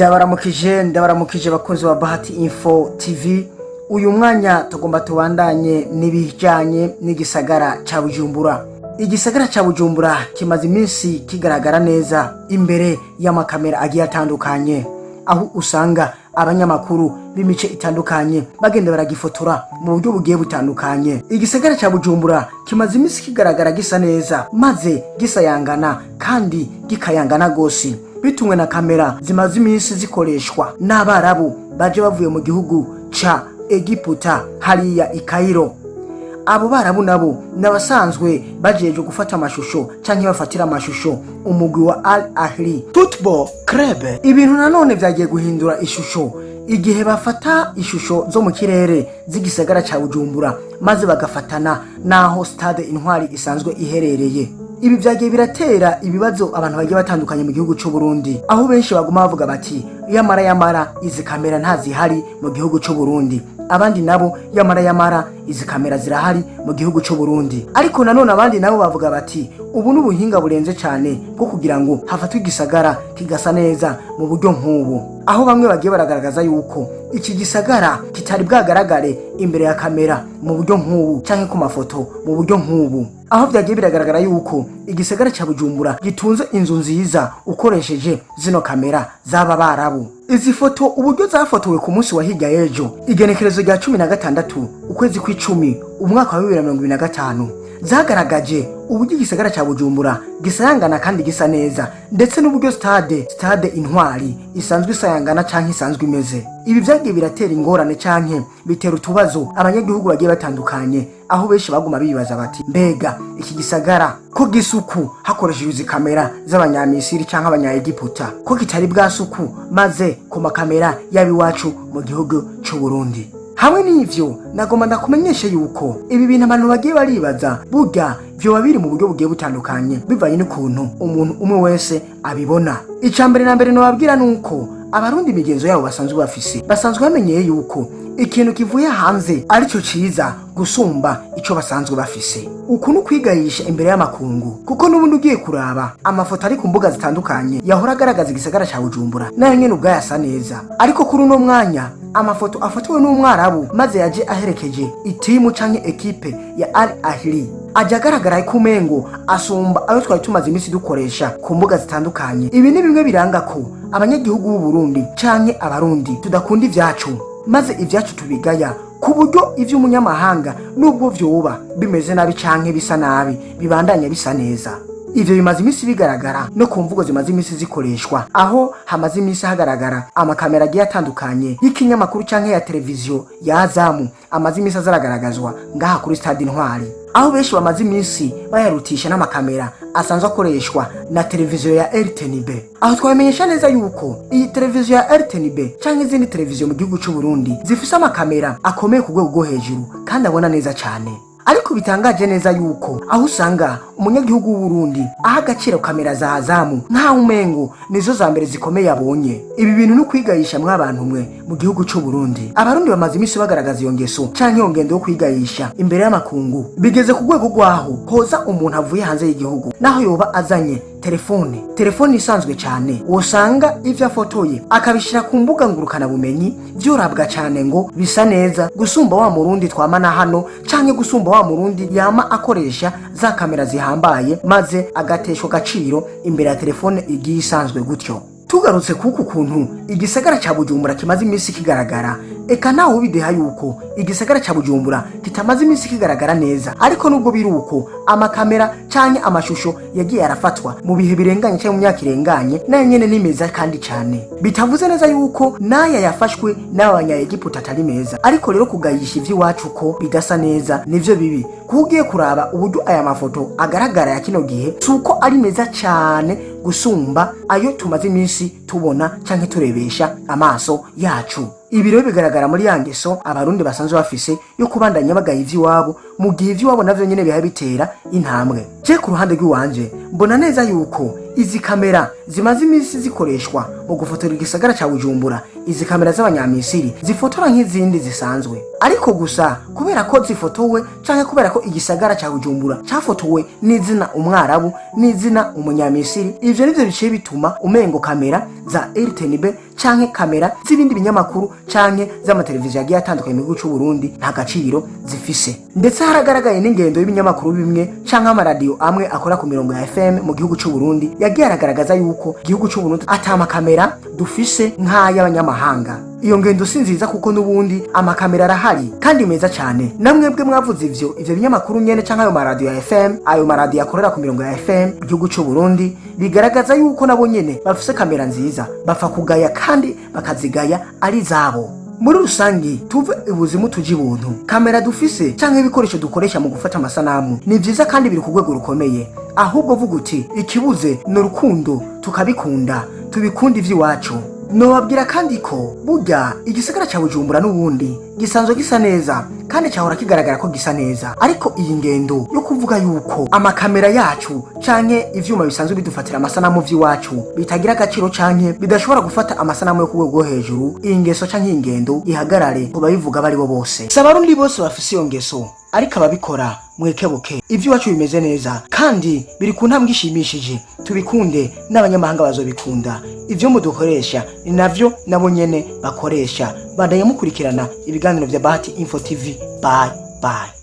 Ndabaramukije, ndabaramukije bakunzi ba Bahati Info TV. Uyu mwanya tugomba tubandanye n'ibijyanye n'igisagara ca Bujumbura. Igisagara ca Bujumbura kimaze iminsi kigaragara neza imbere y'amakamera agiye atandukanye, aho usanga abanyamakuru b'imice itandukanye bagenda baragifotora mu buryo bugiye butandukanye. Igisagara ca Bujumbura kimaze iminsi kigaragara gisa neza, maze gisayangana kandi gikayangana gose, bitumwe na kamera zimaze iminsi zikoreshwa n'Abarabu baje bavuye mu gihugu ca Egiputa, hariya i Kairo. Abo Barabu nabo n'abasanzwe bajejwe gufata amashusho canke bafatira amashusho umugwi wa Al Ahli Football Club. Ibintu nanone vyagiye guhindura ishusho igihe bafata ishusho zo mu kirere z'igisagara ca Bujumbura, maze bagafatana n'aho Stade Intwari isanzwe iherereye. Ibi vyagiye biratera ibibazo abantu bagiye batandukanye mu gihugu c'u Burundi, aho benshi baguma bavuga bati: "Yamara yamara izi kamera ntazihari mu gihugu c'u Burundi." Abandi nabo: "Yamara yamara izi kamera zirahari mu gihugu c'u Burundi." Ariko nanone abandi nabo bavuga bati: "Ubu ni ubuhinga burenze cyane bwo kugira ngo hafatwe igisagara kigasa neza mu buryo nk'ubu." Aho bamwe bagiye baragaragaza yuko iki gisagara kitari bwagaragare imbere ya kamera mu buryo nk'ubu canke ku mafoto mu buryo nk'ubu, aho vyagiye biragaragara yuko igisagara ca Bujumbura gitunze inzu nziza ukoresheje zino kamera z'aba Barabu. Izi foto uburyo zafotowe ku munsi wa hirya y'ejo, igenekerezo rya 16 ukwezi kw'icumi umwaka wa 2025, zagaragaje uburyo igisagara ca Bujumbura gisayangana kandi gisa neza, ndetse n'uburyo stade Intwari isanzwe isayangana canke isanzwe imeze. Ibi vyagiye biratera ingorane canke bitera utubazo abanyagihugu bagiye batandukanye, aho benshi baguma bibaza bati: "Mbega iki gisagara ko gisuku hakoreshejwe izi kamera z'Abanyamisiri canke Abanyaegiputa, ko kitari bwasuku maze ku makamera y'abiwacu mu gihugu c'u Burundi?" Hamwe n'ivyo, nagomba ndakumenyeshe yuko ibi bintu abantu bagiye baribaza burya vyoba biri mu buryo bugiye butandukanye, bivanye n'ukuntu umuntu umwe wese abibona. Ica mbere na mbere nobabwira nuko Abarundi imigenzo yabo basanzwe bafise, basanzwe bamenyeye yuko ikintu kivuye hanze arico ciza gusumba ico basanzwe bafise. Uku ni ukwigayisha imbere y'amakungu, kuko n'ubundi ugiye kuraba amafoto ari ku mbuga zitandukanye yahora agaragaza igisagara ca Bujumbura, nayo nyene ubwayo asa neza. Ariko kuri uno mwanya amafoto afatiwe n'Umwarabu maze yaje aherekeje itimu canke ekipe ya Al Ahli aja agaragara ko umengo asumba ayo twari tumaze iminsi dukoresha ku mbuga zitandukanye. Ibi ni bimwe biranga ko abanyagihugu b'u Burundi canke Abarundi tudakunda ivyacu, maze ivyacu tubigaya ku buryo ivy'umunyamahanga nubwo vyoba bimeze nabi canke bisa nabi bibandanya bisa neza. Ivyo bimaze iminsi bigaragara no ku mvugo zimaze iminsi zikoreshwa, aho hamaze iminsi hagaragara amakamera agiye atandukanye y'ikinyamakuru canke ya televiziyo ya Azamu amaze iminsi azaragaragazwa ngaha kuri Stade Intwari, aho benshi bamaze iminsi bayarutisha n'amakamera asanzwe akoreshwa na televiziyo ya RTNB. Aho twamenyesha neza yuko iyi televiziyo ya RTNB canke izindi televiziyo mu gihugu c'u Burundi zifise amakamera akomeye ku rwego rwo hejuru kandi abona neza cane. Ariko bitangaje neza yuko aho usanga umunyagihugu w'Uburundi aha agaciro kamera za Azamu nkaho umengo nizo za mbere zikomeye abonye. Ibi bintu ni ukwigayisha mw'abantu mwe mu gihugu c'u Burundi. Abarundi bamaze iminsi bagaragaza iyo ngeso canke iyo ngendo yo kwigayisha imbere y'amakungu, bigeze ku rwego rwaho hoza umuntu avuye hanze y'igihugu, naho yoba azanye telefone isanzwe cyane, wosanga ivyo afotoye akabishira ku mbuga ngurukanabumenyi vyorabwa cyane ngo bisa neza gusumba wa Murundi twamana hano, canke gusumba wa Murundi yama akoresha za kamera zihambaye, maze agateshwa agaciro imbere ya telefone igiye isanzwe gutyo. Tugarutse kuku kuntu igisagara ca Bujumbura kimaze iminsi kigaragara, eka ntawe ubideha yuko igisagara ca Bujumbura kitamaze iminsi kigaragara neza. Ariko nubwo biri uko, amakamera canke amashusho yagiye arafatwa mu bihe birenganye canke mu myaka irenganye nayo nyene ni meza kandi cane. Bitavuze neza yuko n'aya yafashwe n'aba Banyaegiputa atari meza. Ariko rero kugayisha ivy'iwacu ko bidasa neza nivyo bibi, kuko ugiye kuraba uburyo aya mafoto agaragara ya kino gihe, si uko ari meza cane gusumba ayo tumaze iminsi tubona canke turebesha amaso yacu. Ibi rero bigaragara muri ya ngeso Abarundi basanzwe bafise yo kubandanya bagaya ivy'iwabo. mu gihe ivy'iwabo navyo nyene bihaye bitera intambwe. Je ku ruhande rw'iwanje mbona neza yuko izi kamera zimaze iminsi zikoreshwa mu gufotora igisagara ca Bujumbura, izi kamera z'Abanyamisiri zifotora nk'izindi zisanzwe, ariko gusa kubera ko zifotowe canke kubera ko igisagara ca Bujumbura cafotowe n'izina Umwarabu n'izina Umunyamisiri, ivyo nivyo biciye bituma umengo kamera za RTNB canke kamera z'ibindi binyamakuru canke z'amateleviziyo agiye atandukanye mu gihugu c'u Burundi nta gaciro zifise. Ndetse haragaragaye n'ingendo y'ibinyamakuru bimwe canke amaradiyo amwe akora ku mirongo ya FM mu gihugu c'u Burundi yagiye aragaragaza yuko igihugu c'u Burundi ata makamera dufise nk'ay'abanyamahanga. Iyo ngendo si nziza, kuko n'ubundi amakamera arahari kandi meza cyane. Namwebwe mwavuze ivyo binyamakuru nyene canke ayo maradiyo ya FM, ayo maradiyo akorera ku mirongo ya FM mu gihugu c'u Burundi, bigaragaza yuko nabo nyene bafise kamera nziza, bapfa kugaya kandi bakazigaya ari zabo. Muri rusangi, tuve ibuzimu tuje ibuntu. Kamera dufise canke ibikoresho dukoresha mu gufata amasanamu ni vyiza kandi biri ku rwego rukomeye. Ahubwo vuga uti ikibuze ni urukundo, tukabikunda, tubikunda ivy'iwacu. Nobabwira kandi ko burya igisagara ca Bujumbura n'ubundi gisanzwe gisa neza kandi cahora kigaragara ko gisa neza, ariko iyi ngendo yo kuvuga yuko amakamera yacu canke ivyuma bisanzwe bidufatira amasanamu vy'iwacu bitagira agaciro canke bidashobora gufata amasanamu yo ku rwego rwo hejuru, iyi ngeso canke iyi ngendo ihagarare ku babivuga bari bo bose. Si Abarundi bose bafise iyo ngeso, ariko ababikora mwekebuke. Ivy'iwacu bimeze neza kandi biri ku ntambwe ishimishije. Tubikunde, n'abanyamahanga bazobikunda. Ivyo mudukoresha ni navyo nabo nyene bakoresha. Bandanye mukurikirana ibiganiro vya Bahati Info TV. Bye bye.